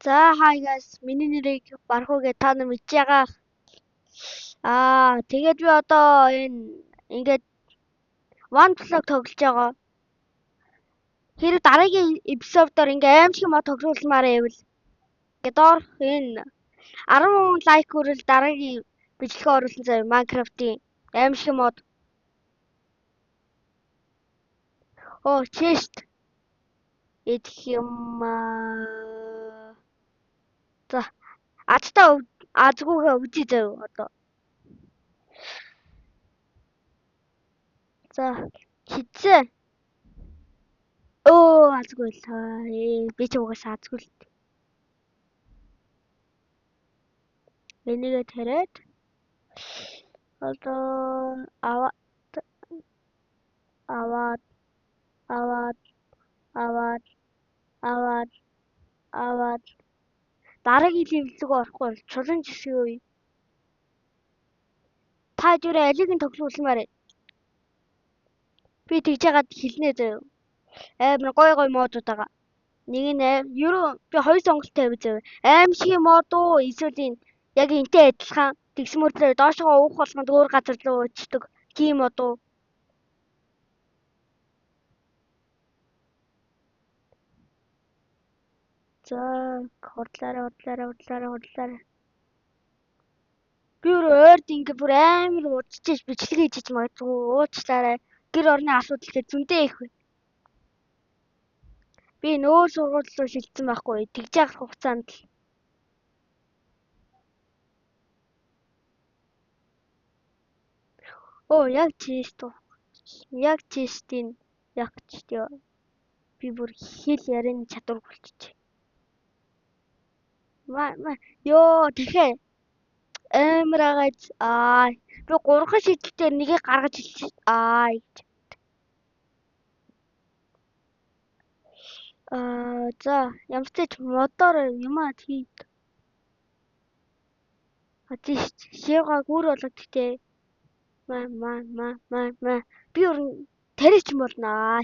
За hi guys, миний нэрийг Бархуу гэж та нар мэдж байгаа. Тэгээд би одоо энэ ингээд One Block тоглож байгаа. Хэрэг дараагийн эпизодоор ингээ аимшиг мод тоглуулмаар байвал ингээ доорх энэ 10 лайк хүрэл дараагийн бичлэгээ оруулсан заяа Minecraft-ийн аимшиг мод. Оо, chest идэх юм аа. За, азтай азгүйгээ үзье заяа одоо. За, хитсэ. Өө, азгүй л. Би ч угаасаа азгүй л. Энийгээ тариад одоо аваад аваад аваад аваад аваад аваад дараагийн level рүү орохгүй бол чулуун жишээ үе. Та зүрэ алийг нь тоглуулмаар вэ? Би тэгж яагаад хэлнэ заяа. Амар гой гой модууд байгаа. Нэг нь ерөө би хоёр сонголттой байв заяа. Аимшиг мод уу эсвэл энэ яг энтэй адилхан тэгс мөртлөө доошогоо уух болгонд өөр газар руу очдог тийм мод уу? За, худлаарай, худлаарай, худлаарай, худлаарай. Би өөр ойрд ингээ бүр амар удчихэж бичлэг хийж магадгүй уучлаарай. Гэр орны асуудал дээр зөндөө их байна. Би нөөр сургууль руу шилжсэн байхгүй. Тэгж явах хугацаанд л. Оо, яг чист. Яг чистийн яг ч ёо. Би бүр хэл ярианы чадвар болчихжээ. Ма ёо, тэгэхээр амар агааж аа би 3 шийдэлээр нэгийг гаргаж хэлсэн. Аа гэж. За, ямар ч ч модоор юмаа хийд. А тийш шивга гүр болоод гэтээ. Ма ма ма ма ма би өөр тариач болноо.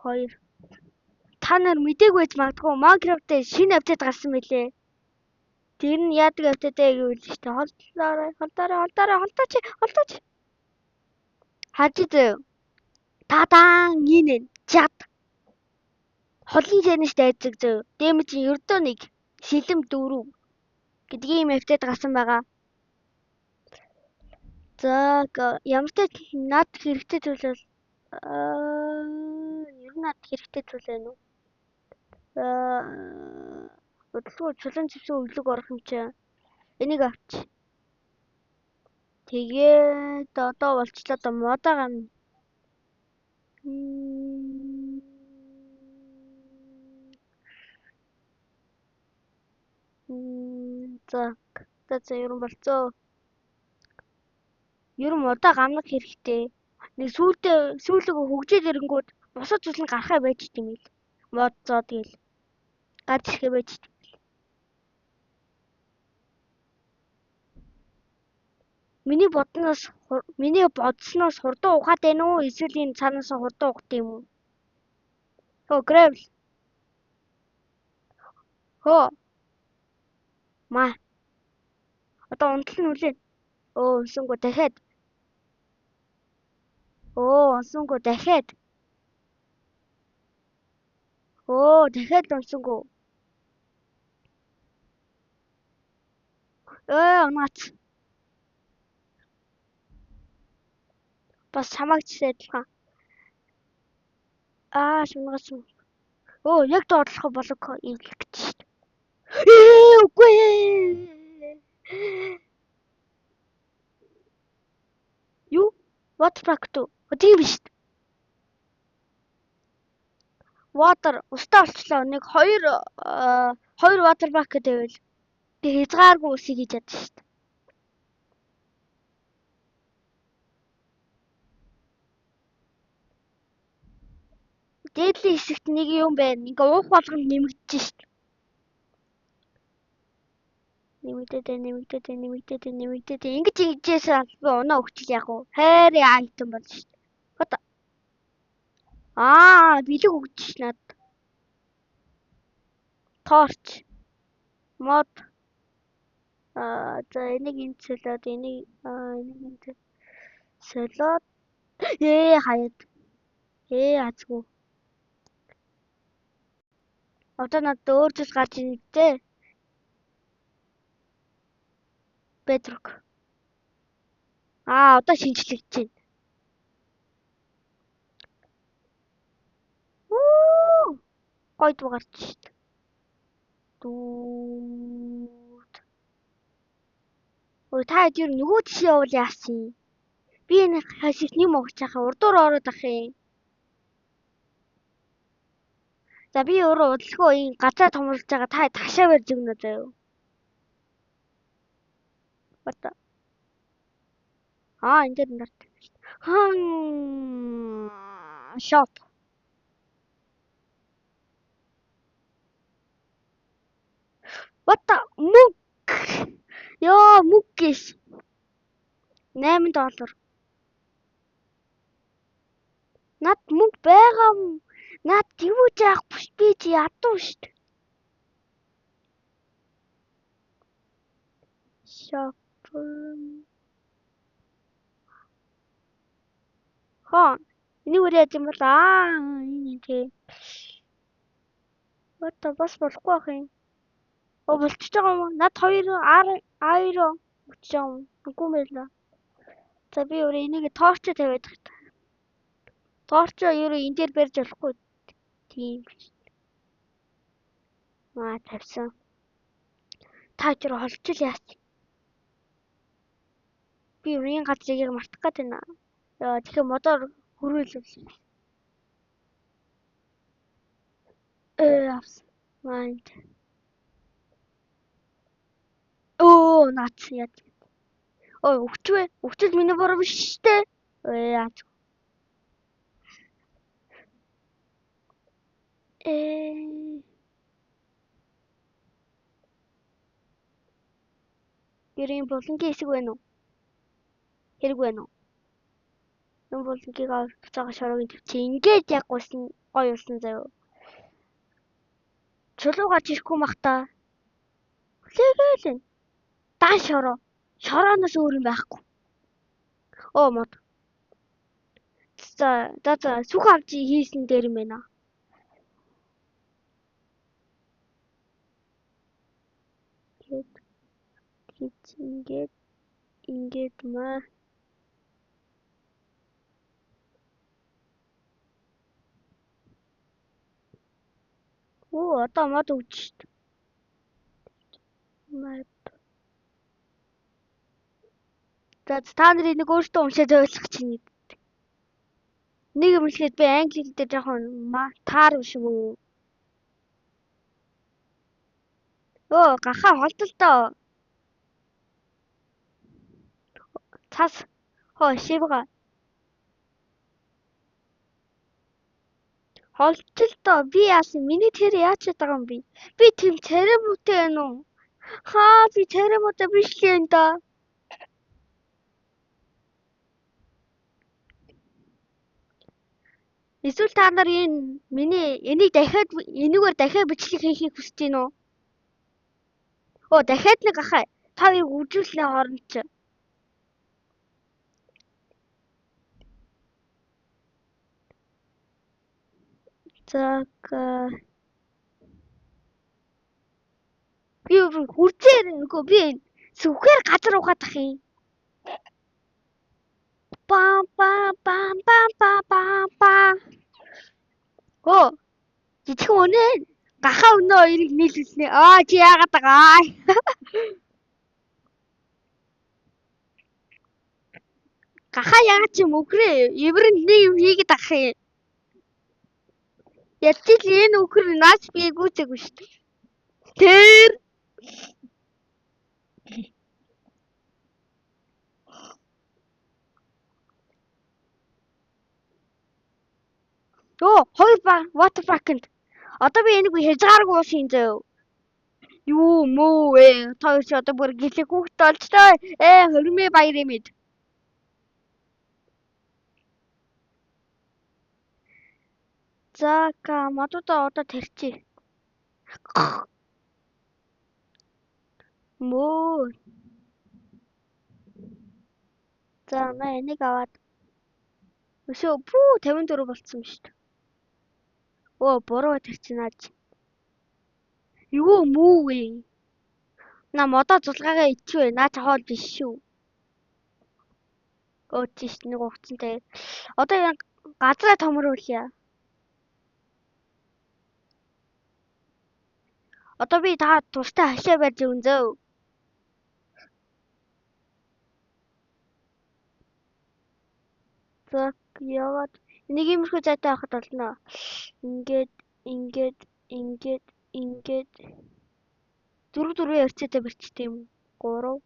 Хоёр. Та нар мдээгүй байж магадгүй Minecraft-д шинэ апдейт гарсан мэлээ. Тэр нь яадаг апдейт ээ гэвэл шүү дээ. Холдлоорой, холдоорой, холдоорой, холдооч, холдооч. Харж зөө. Тадаан инэ чад. Холын зэнэш дайцаг зөө. Дэмэж нь ердөө нэг сэлэм 4 гэдэг ийм апдейт гарсан байгаа. За, ямар ч над хэрэгтэй зүйл бол ер нь над хэрэгтэй зүйл байна уу? Удалгүй чулуун зэвсэг өглөг орох юм чинь. Энийг авч. Тэгээд одоо болчлоо доо модоо гам. За, за ер нь болцоо. Ер нь модоо гамнах хэрэгтэй. Нэг сүүлдээ сүүлээгөө хөгжээд ирэнгүүт бусад зүйл нь гарахаа байж тийм л. Мод зоо тэгэл гарч ирэхээ байж тийм л. Миний бодсноос хурдан ухаад байна уу? Эсвэл энэ цаанаас хурдан ухах юм уу? Хөө, gravel. Хөө. Ма. Одоо унтал нь үлээ. Өө, унсангүй дахиад. Өө, унсангүй дахиад. Өө, дахиад унсангүй. Унаац. Бас чамайг ч адилхан. Аа, шунгаас. Өө, яг доотлох болог эвлэх гэж шүү дээ. Үгүй. Юу? Water bucket уу? Тийм биш. Water устаа болчлоо. Нэг хоёр water bucket байвал би хязгааргүй усыг хийж чадсан шүү дээ. Дээдлийн хэсэгт нэг юм байна. Ингээ уух болгонд нэмэгдэж шүү дээ. Нэмэгдээд, нэмэгдээд, нэмэгдээд, нэмэгдээд. Ингэж ингэжээс би унаа өгчл яг уу. Хайрын айтем болно шүү дээ. Одоо. Аа, бэлэг өгч ш над. Torch. Мод. Аа, за энийг энд солиод, энийг энд солиод. Ээ, хаяад. Ээ, азгүй. Одоо надад өөр зүйл гарч ирнэ дээ. Bedrock. Аа, одоо шинжлэгдэж байна. Үу! Гоё дуу гарч шít. Дүүд. Ой, та хэд ер нөгөө тийш явбал яасан юм? Би энэ хашиг нэм огч хаа урдуур ороод ах юм. За би өөрөө удалгүй энэ газар томруулж байгаа та ташаа барьж өгнө заяа. What the? Аа, энэ дээр нарт. Хм. Shop. What the мөнгө. Йоо, мөнгө гэш. 8 доллар. Над мөнгө байгаа юм. Над юу ч яахгүй би чи ядуу шүү дээ. Shop. Хоо. Энийг өөр яаж юм бол аа энэ тий. What the бас болохгүй байх юм. Оо, болчихж байгаа юм уу? Над хоёр iron өгч байгаа юм. Үгүй юм байла. За би өөрөө энийг torch тавиад байна. Torch өөрөө энэ дээр барьж болохгүй. Тийм биш. Маа тавьсан. Та ч холчил яач. Би энэ газрыг мартах гээд байна. Яа, тэгэхээр модоор хөрөөлөл. Авсан. Mind. Өө, наац яа. Ой, өвчвэ. Өвчл миний буруу биш штэ. Өө, яач. Э. Гэрийн булангийн хэсэг байна уу? Хэрэг байна уу? Энэ булангийг буцаага шороогийн төвчээ. Ингээд яг гуйсан гоё болсон заяа. Чулуу гарч ирэхгүй мах та. Хүлээгээл энэ. Дан шороо. Шорооноос өөр юм байхгүй. Оо, мод. За за за сүх авч хийсэн дээр юм байна. Тэгээд тэгж ингээд ингээд маа. Оо, одоо мод өгч шít. Map. За та нар энийг өөртөө уншаад ойлгох чинь. Нэг юм хэлэхэд би англи хэл дээр жоохон таар биш үү? Өө, гахаа холдолтоо. Цас. Хоо, шивга. Холдолтоо би яасан? Миний тэр яаж чаддаг юм бэ? Би тийм царай муутай байна уу? Хаа, би царай муутай биш л юм да. Эсвэл та нар энэ миний энийг дахиад энэгээр дахиад бичлэг хийхийг хүсэж байна уу? Оо, дахиад нэг гахаа. Та хоёрыг үржүүлснээ хооронд чи. За би хүрзээр үгүй би сүхээр газар угаад ах юм. Бам бам бам бам бам бам бам. Хөө, жижигхэн өнөө гахаа өнөө хоёрыг нийлүүлснэ. Аа, чи яагаад байгаа? Гахаа яагаад чи мөхрөө эврэнд нэг юм хийгээд ах юм. Ялчил энэ үхэр наач би гүйцээгүй шүү дээ. Тэр Йоо, хоёр ба water bucket. Одоо би энийг хязгааргүй ууш юм заяа. Юу мөө ээ. Та хоёр чи одоо бүр гэлэг хүүхэд болчтой. Ээ, хөрмөө баяр юм ид. За ка модуудаа одоо тарьчих. Мөө. За маа энийг аваад өшөө пүү 54 болцсон юм шүү дээ. Өө буруу тарьчихнаа. Юу мүү вэ? На модоо зулгаагаа ичвэ. Наа чи хоол биш шүү. Өө тийш нэг угцантай. Одоо яг газраа томруулъя. Одоо би та тустай хашаа барьж өгөн зөө. За яваад нэг иймэрхүү зайтай байхад болно. Ингээд ингээд ингээд ингээд 4 4 ярьцаатай барьчихсан юм. 3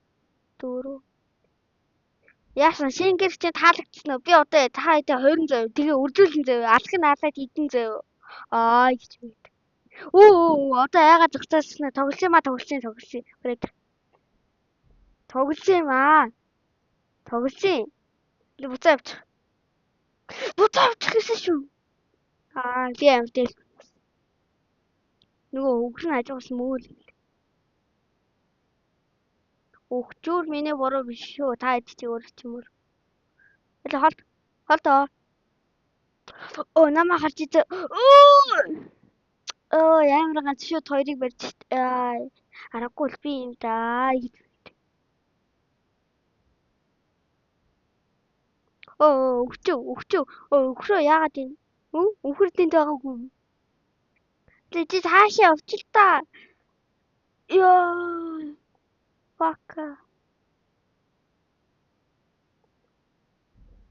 4. Яасан шингэр чинь таалагдсан уу? Би одоо та хэдэ 20 зав. Тэгээ үржүүлэн зав. Алах нь алаад хэдэн зав. Аа гэж мэд. Өө өө одоо айгаа зогсоолсноо тоглосон юм а тоглосон тоглосон. Брэд. Тоглосон юм аа. Тоглосон. Би буцаа явчих. Буцаа явчих гэсэн шүү. Аа би амьдэл. Нөгөө өгөр нь хажуугаас мөөл. Өгчүүр миний буруу биш шүү. Та хэд чи өөр чимөр. Эле холд. Холдоо. Өө намаа харж идэ. Өө. Өө ямар ганц шууд хоёрыг барьж аа аргагүй л би юм да. Өө өгчөө өгчөө. Өө өгшөө яагаад юм? Өвхөр тэнд байгаагүй юм. Чи цаашаа явчих л та. Йоо. Fuck.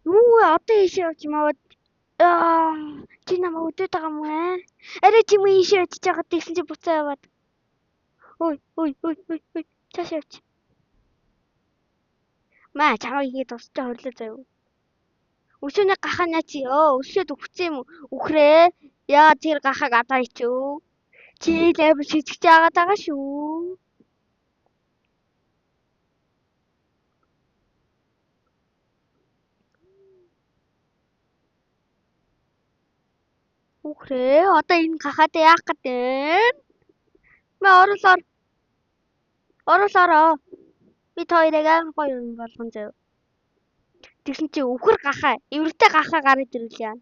Юу вэ? Одоо ийшээ явж маваад. Аа, чи намайг өдөөд байгаа юм аа? Арай чи мөн ийшээ очиж байгаад тэгсэн чи буцаа яваад. Ой, ой, ой, ой, ой. Цаашаа явчих. Маа чамайг ингэ тусчаа хорлоо заяа. Өшөөний гахаа наач ёо. Өшөөд үхсэн юм уу? Үхрээ. Яа тэр гахааг адаа ичөө. Чи л амар шийдэж яагаад байгаа шүү. Үхрээ. Одоо энэ гахаад яах гэдэг юм? Мэ оруулаар. Оруулаараа. Би та хоёрыг амар гоё юм болгон заяа. Тэгсэн чи үхэр гахаа, эвэртэй гахаа гараад ирвэл яа.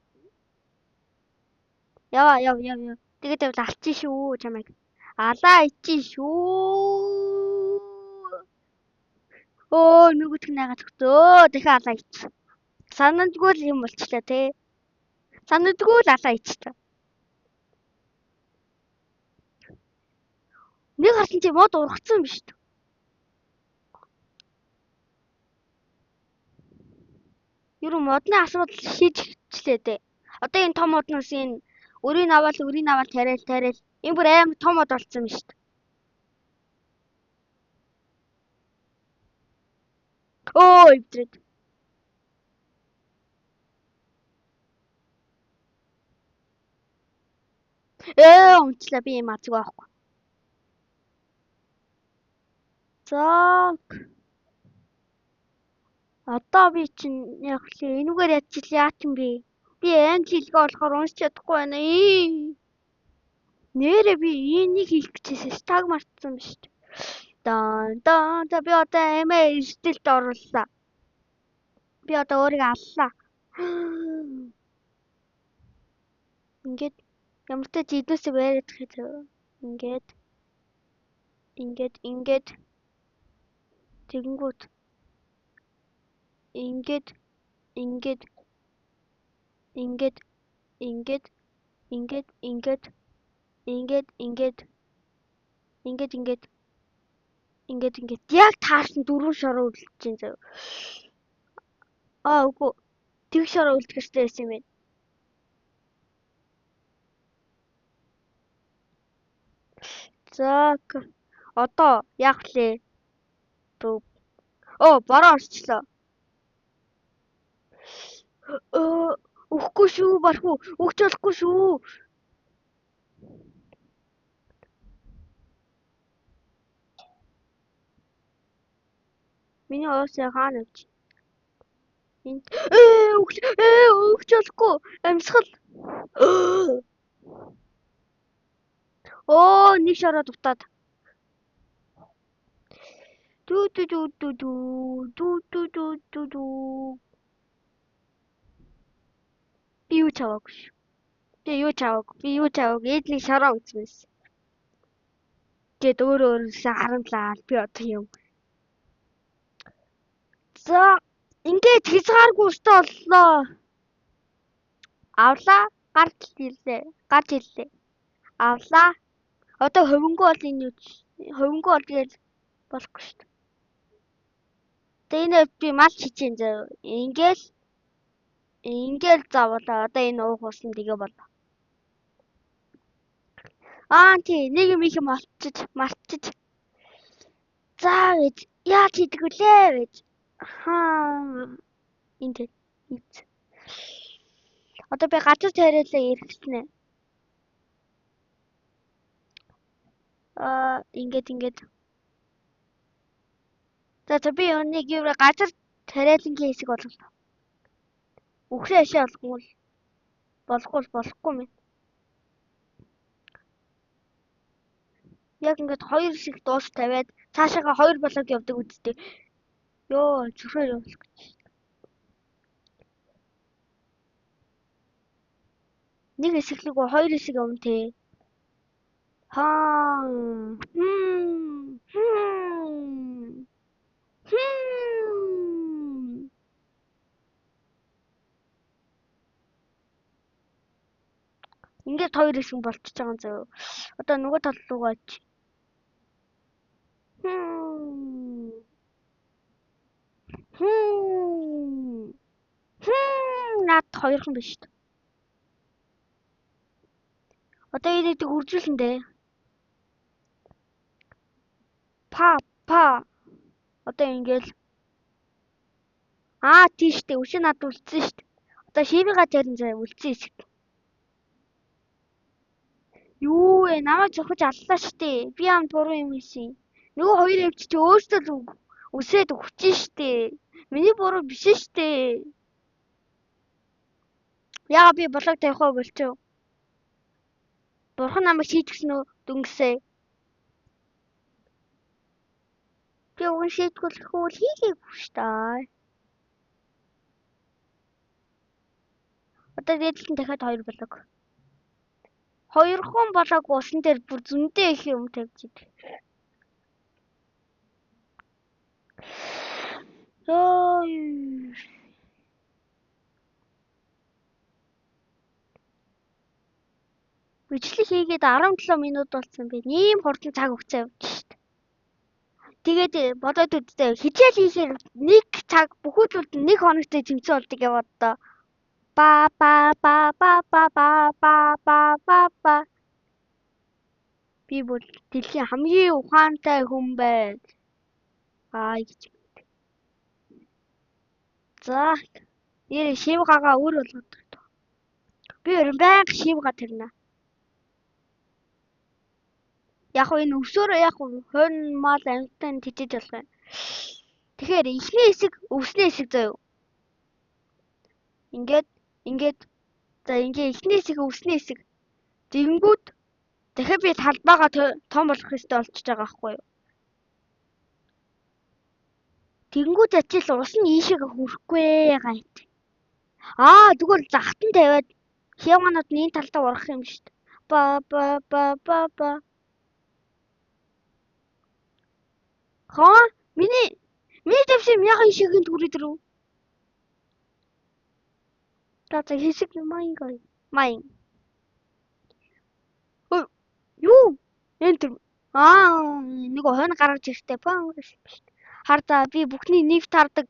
Ява яв яв яв. Тэгээд тавил алчин шүү чамайг. Алаа ичи шүү. Өө нөгөөх нь яагаад зөгтөө. Дахин алаа ич. Санагдгүй л юм болчлаа те. Санагдгүй л алаа ичтэй. Нэг харсан чи мод ургацсан юм биш үү? Ер нь модны асуудал шийдчихлээ дээ. Одоо энэ том модноос энэ өрийг аваад өрийг аваад тариал тариал. Энэ бүр амар том мод болцсон юм шүү дээ. Өө эвдрээд. Ээ унчлаа би юм азгүй байхгүй. За. Одоо би чинь яг лээ энүүгээр ядчил яа ч юм бэ? Би англи хэлгээ болохоор уншиж чадахгүй байна. Нэрээ би энийг хийх гэжсэн таг мартсан биш. Дан дан за би одоо амиа эрсдэлд орууллаа. Би одоо өөрийгөө аллаа. Ингээд ямар ч эднээсээ бариад хэв. Ингээд ингээд ингээд тэгэнгүүт ингээд ингээд ингээд ингээд ингээд ингээд ингээд ингээд ингээд ингээд ингээд ингээд яг таарсан дөрвөн шороо үлдэж чинь заяа. Аа үгүй тэг шороо үлдэх хэрэгтэй байсан юм байна. За одоо яах вэ? Оо бороо орчлоо. Өгөхгүй шүү бархуу. Өгч болохгүй шүү. Миний уусаа хаана явж? Энд өгч өгч болохгүй. Амьсгал. Өө нэг шороо дутаад. Дүү дүү дүү дүү дүү дүү дүү дүү дүү. Би юу ч аваагүй шүү. Би юу ч аваагүй. Би юу ч аваагүй. Ээд нэг шороо үзмээс. Гэт өөрөө өөрөөсөө харамлаа. Би одоо юм. За ингээд хязгааргүй өстэй боллоо. Авлаа. Гарч ирлээ. Гарч ирлээ. Авлаа. Одоо хөвөнгөө бол энэ юу хөвөнгөө бол гэж болохгүй шүү дээ. Тэгээ энэ би мал чичээн заяа. Ингээл заавал одоо энэ уух усан тэгээ болоо. Аа тий нэг юм их мартчих. За гэж яаж хийдэг вүлээ гэж. Хаа энд ийц. Одоо би газар тариалаа эргэснэ. Аа ингээд. За би нэг юм газар тариалангийн хэсэг болголоо. Үхрээ ашаа болохгүй болохгүй мэн. Яг ингээд хоёр хэсэг дуус тавиад цаашаага хоёр блок явдаг үсттэй. Йоо зүрхээр явуулах гэж. Нэг хэсэглэг хоёр хэсэг явна те. Хаа. Ингээд хоёр хэсэг болчихж байгаа юм зөө. Одоо нөгөө тал руугаа очив. Наад хоёрхан биш үү? Одоо энэ дэг үржүүлэн дээ. Па па. Одоо ингээл аа тийштэй өшөө над үлдсэн шүү дээ. Одоо шивига тарин заа үлдсэн хэсэг. Юу вэ? Намайг зохиж аллаа штэ. Би ам буруу юм хийсэн. Нөгөө хоёр өвч чи өөртөө л өсөөд өгчин штэ. Миний буруу биш штэ. Яага би блог тавих уу болчихов. Бурхан намайг шийдгэсэн үү дүнгэсээ. Би уг нь шийдгүүлэхгүй л хийгээгүй штэ. Одоо дээдэлт нь дахиад хоёр блог. Хоёрхан блог усан дээр бүр зөндөө их юм тавьж идэг. Йоо. Бичлэг хийгээд 17 минут болсон бэ. Ийм хурдан цаг хугацаа явж шít. Тэгээд бодоод үзтээ хичээл хийхээр нэг цаг бүхүүлд нэг хоногтой тэмцээн болдог яваад доо. Ба ба ба ба ба ба ба ба ба ба. Би бол дэлхийн хамгийн ухаантай хүн байна. Аа гэж. За нэр шивгагаа өөр болгодог. Би ер нь байнга шивга тарина. Яг хөө энэ өвсөөрөө яг хойно мал амьтан тэжээж болох юм. Тэгэхээр эхний хэсэг өвсний хэсэг заяа. Ингээд за ингээ эхний хэсэг өвсний хэсэг. Тэгэнгүүт дахиад би талбайгаа том болох хэрэгтэй болчихж байгаа байхгүй юу? Тэгэнгүүт ачил ус нь ийшээгээ хүрэхгүй гайт. Аа зүгээр захтан тавиад хяванууд нь энэ талдаа урах юм шүү дээ. Ба ба ба ба ба. Хаа миний тавьсан юм яга ийшээгийн түрээд рүү. За хэсэг майн гой. Майн. Юу? Энтер. Аа нэг хойно гаргаж иртээ. Пан шүү дээ. Хар за би бүхний нэвт хардаг.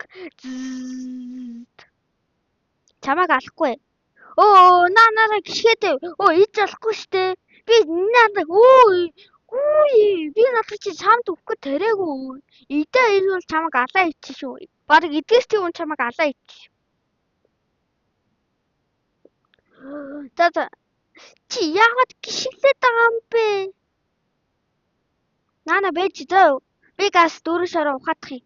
Чамайг алахгүй. Өө наа нараа гიშгээд. Өө иж алахгүй штэ. Би наа өө үгүй би надад чи чамд өгөх тариагүй. Идэ ирвэл чамайг алаа иччих шүү. Бараг эдгээс тийм хүн чамайг алаа иччих. За за чи яагаад гიშгэлээд байгаа юм бэ? Наана бэж зөө. Би газ дөрөв шараа ухаадах юм.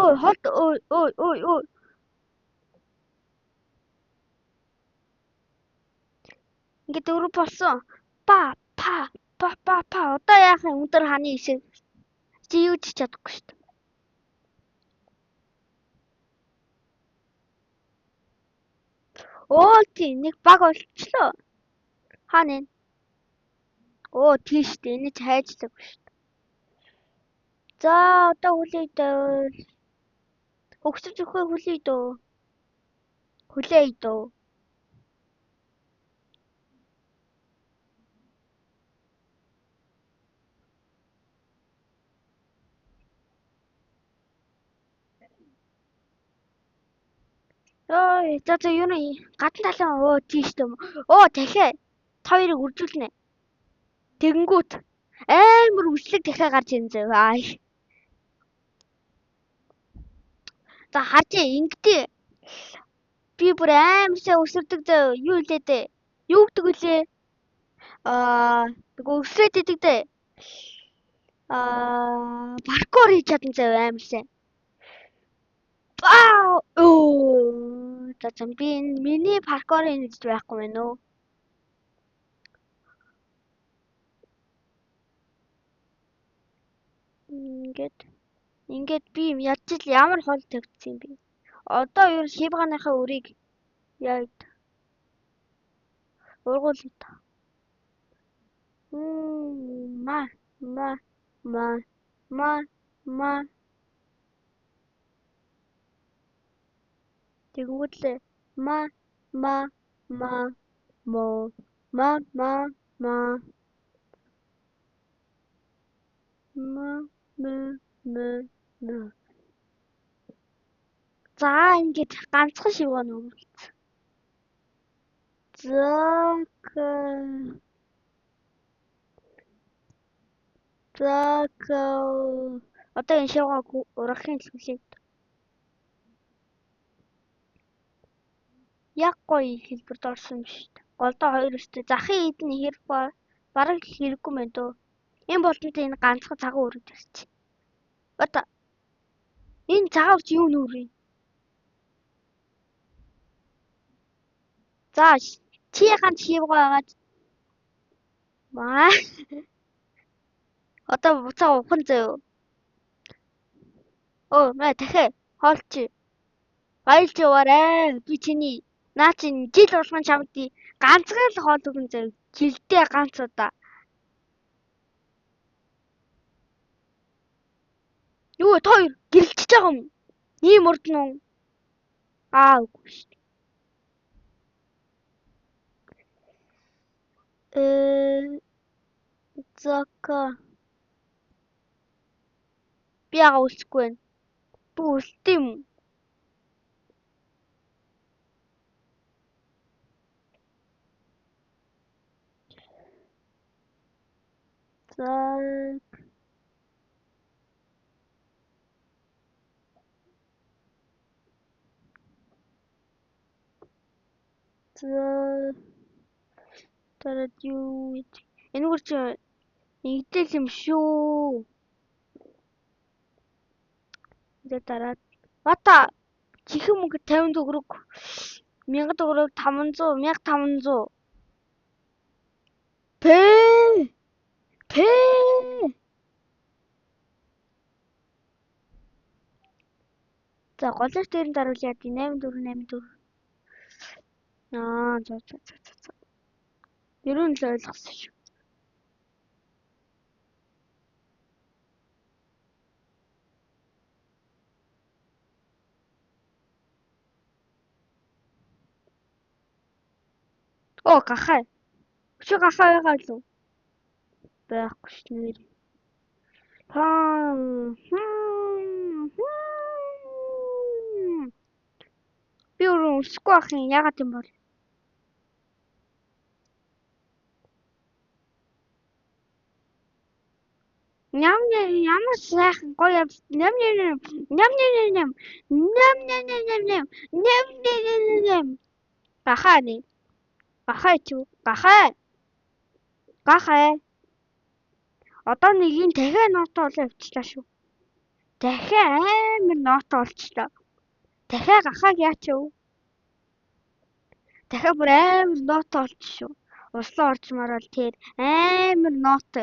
Өө холд өө өө өө өө. Ингээд 4 болсон. Па па па па па. Одоо яах юм? Өндөр ханы ишээ. Чи юу ч чадахгүй шүү дээ. Оо тийм нэг баг болчлоо. Хаана энэ? Оо тийш дээ. Энэ ч хайжлаагүй шүү дээ. За одоо хүлээе дээ. Өгсөж өгөхөө хүлээе дөө. Хүлээе дөө. Ой, за за юу нэ гадна талын оо тийш дээ. Оо дахиад та хоёрыг үржүүлнэ. Тэгэнгүүт амар үслэг дахиад гарч ирэн зөө. Аа. За харж ингэдэй. Би бүр амар сайн өсөрдөг зөө. Юу илээ дээ? Юу гэдэг вүлээ? Аа, нөгөө өсрөөд идэг дээ. Аа, паркур хийж чадсан зөө амар сайн. Аа, өө. За за би энэ миний паркур хийж байхгүй мэн үү? Ингээд ингээд би ядч л ямар хол тавьчихсан юм бэ? Одоо юу шивганыхаа өрийг яа ургуул та. Ма ма ма ма ма тэгэнгүүтлээ ма ма ма мо ма ма ма ма м м м. За ингээд ганцхан шивгоо нөмөлцсөн. За за одоо энэ шивгоо ургахын төлөвлөе. Яг гоё хэлбэрт орсон юм шүү дээ. Голдоо хоёр өстэй. Захын эд нь хэр бараг л хэрэггүй мэн дөө. Энэ болтонтой энэ ганцхан цагаан өрөг тавьчих. Одоо энэ цагаан үрч юу нүүр юм? За чи ганц хийвгоо байгаад маа. Одоо буцаа ухан заяо. Оо мэ дахиад хоолч. Баялж яваарай. Би чиний наа чин жил болгон чамд ганцхан л хоол өгөн заяо. Жилдээ ганц удаа. Юу та хоёр гэрэлтэж байгаа юм? Ийм урд нь уу? Аа үгүй шүү дээ. Зака. Би яага үлсэхгүй байна. Би үлдсэн юм. За за дараад юу гэж энэгээр чи нэгдэл юм шүү. За дараад бата чихэн мөнгө 50 төгрөг 1000 төгрөг 500 1500 П П За голоор дээр нь дарвал яа 8 4 8 4. Аа за за за за. Ер нь л ойлгосон шүү. Оо гахай. Өчиг гахай байгаа л үү? Байхгүй ш нэр. Хаа. Би өөрөө өсөхгүй байх юм. Яагаад юм бол? Ням ням ямар сайхан гоё юм. Ням ням ням ням ням ням ням ням ням ням ням ням ням ням ням. Гахаа нэ. Гахаа чи гахаа. Гахаа. Одоо нэг юм дахиад ноотоо олоо явчихлаа шүү. Дахиад амар ноотоо олчлоо. Дахиад гахааг яач вэ? Дахиад бүр амар ноотоо олчих шүү. Услан орж марвал тэр амар ноот.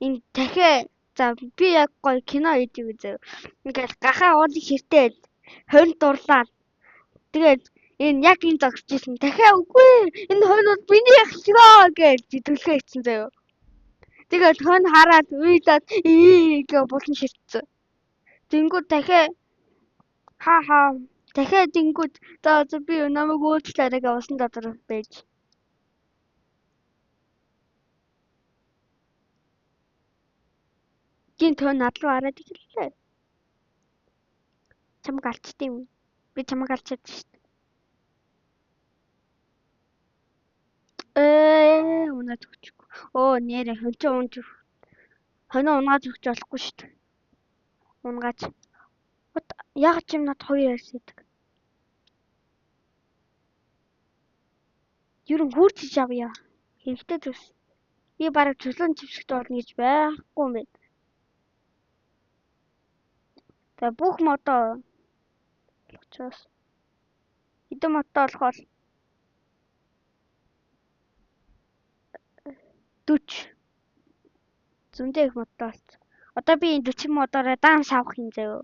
Энэ дахиа за би яг гоё кино хийж үзэв. Ингээл гахаа уулын хэртэл хорин дурлаад тэгээд энэ яг энэ зогсож исэн. Дахиа үгүй энэ хойно бол миний ах шгөө гэж төлхөө ицсэн заяа. Тэгээд хойно хараад уйлаад ии гэж булан ширтсэн. Тэнгүүд дахиа хаа хаа дахиад тэнгүүд за за би намайг уучлаарай гэж усан дотор байж. Гинт хойно над руу хараад эхэллээ. Чамаг алчт юм. Би чамаг алчаад шүү дээ. Унаад өгчихгүй. Өө нэрэ хончоо унж хонио унгаад өгч болохгүй шүү дээ. Унгаач. Яг ч юм над хоёр ярьс идэг. Ер нь хүүрчиж авъя. Хэрэгтэй зүйлс. Би бараг чөлөөн чивсгт болно гэж байхгүй юм байна. За бүх модоо учраас хэдэн модтой болохоор 40 зөндөө их модтой болсон. Одоо би энэ 40 модоороо данс авах юм заяа.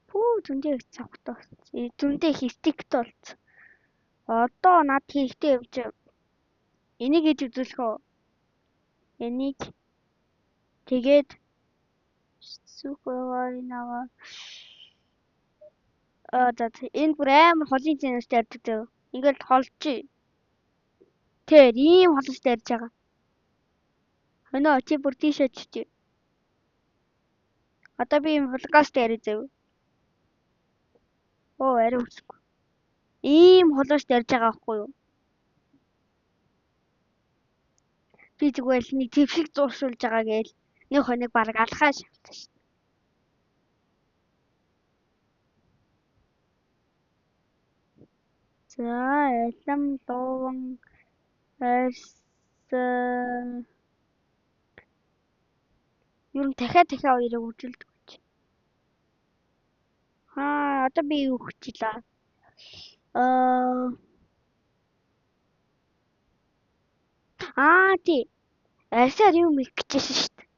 Пүү зөндөө их цавхтай болсон. Зөндөө их стиктэй болсон. Одоо над хэрэгтэй юм чи энийг хийж үзүүлэх үү? Энийг тэгээд сүхвайнага аа за энэ бүр амар холын зэнээс ярьдаг зөө. Ингээл холж. Тэр ийм холж ярьж байгаа. Хөнөө чи бүр тийш очиж. Одоо би юм влогаст яриа зөө. Оо арай үсэхгүй. Ийм холоос ярьж байгаа байхгүй юу? Би зүгээр л нэг твшиг зууршуулж байгаа гээл нэг хоног бараг алхаа шавтсан шүү. За алим лууван арьс ер нь дахиад дахиад хоёрыг үржилдэг гэж. Аа одоо би юу хийлээ? Аа тий. Арьсаар юм их гэжсэн шүү дээ.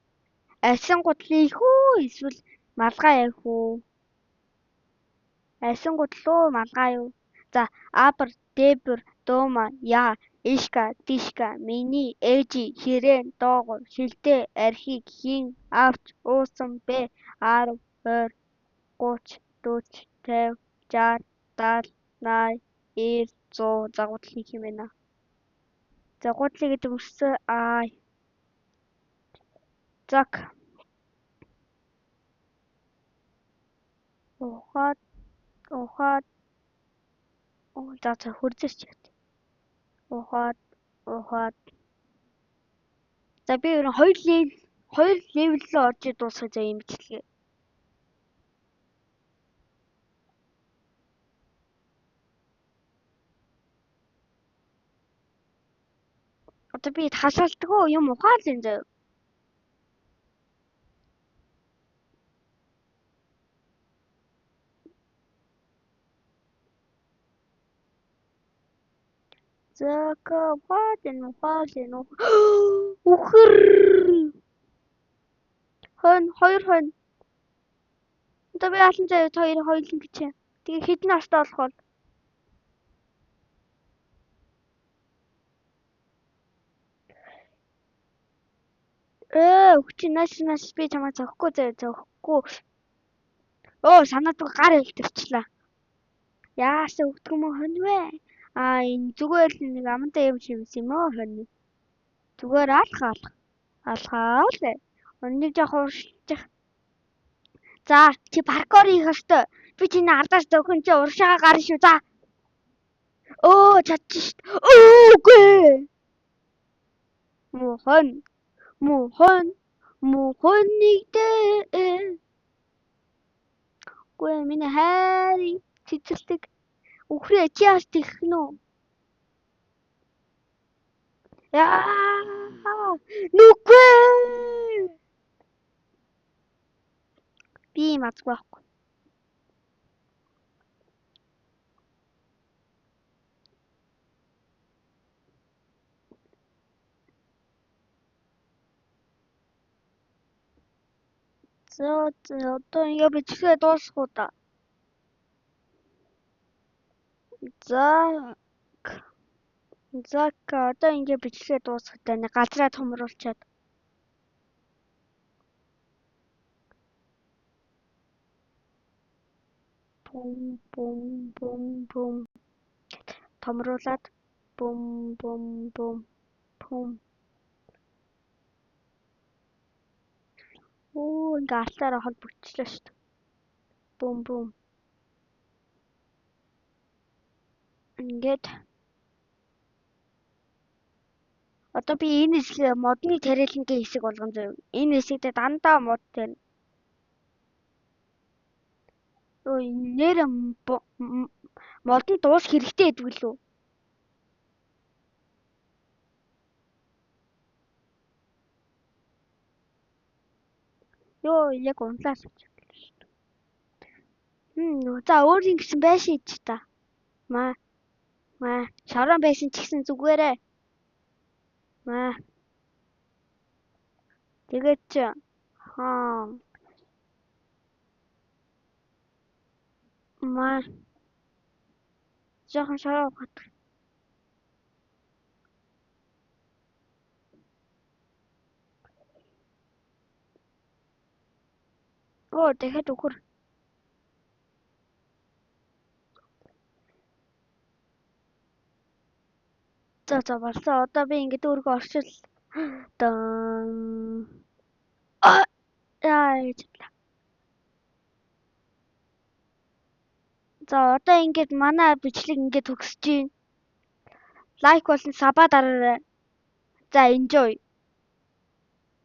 Арьсан гутлын их үү эсвэл малгай ярих үү? Арьсан гутал уу малгай юу? За Абр, Дэбэр, Дуума, Я, Ишка, Дишка, Миний, Ээжи, Хэрэн, Доогуур, Шилдэ, Архийг, Хин, Авч, Уусан, Б, 10, 20, 30, 40, 50, 60, 70, 80, 90, 100. За гутал нэг юм байна. За гутлыг гэдэг өссөн аа. Зак. Ухаад ухаад за за хөрзөж чад. Ухаад ухаад. За би ер нь хоёр левел рүү орж дуусгах заа юм бичлэгээ. Одоо би тасалдгүй юм ухаал юм заа. Зака ухаал энэ ухаал энэ үхэр. Хойно хоёр хойно. Одоо би алан заяа хоёр хоёулын гэж. Тэгээ хэдэн настай болох вэ? Өгч нааш нааш би чамайг зохихгүй заяа зохихгүй. Өө санаад гар хэлтэрчлээ. Яасан өгдөг юм хонь вэ? Аа энэ зүгээр л нэг амантай юм шиг юм уу хонь. Зүгээр алах алах. Алхаал. Өннийг жоох ууршилчих. За чи паркур хийх ёстой. Би чиний ардаас зөөхөн чи урагшаага гарна шүү. За. Өө чадчих шít. Өөгүй. Муу хонь. Муу хонь. Муу хоньыг дээ. Үгүй миний хайрыг цэцэлдэг. Үхрээ чи яаж тэгэх нь үү? Яа! Нүггүй. Би юм азгүй байхгүй. За одоо ингээ бичлэгээ дуусгах уу да. За за одоо ингээ бичлэгээ дуусгах даа нэг газраа томруулчаад. Бум бум бум бум томруулаад бум бум бум бум. Оо ингээ алтаараа холбогдчихлоо шүү дээ. Бум бум. Ингээд одоо би энэ хэсэг модны тариалангийн хэсэг болгон заяа. Энэ хэсэгтээ дандаа мод тавина. Өө нэр модон дуусах хэрэгтэй гэдэг лүү. Йоо яг унлаа шүү дээ. За өөр юм гэсэн байшин ич та. Маа маа шорон байсан ч гэсэн зүгээрээ. Маа тэгээд чи хаа маа жоохон шороо ухаад. Оо дахиад үхэр. За за болсон. Одоо би ингээд өөрийгөө орчил. Дан. Аа яа. За одоо ингээд манай бичлэг ингээд төгсөж байна. Like болон sub аа дараарай. За enjoy.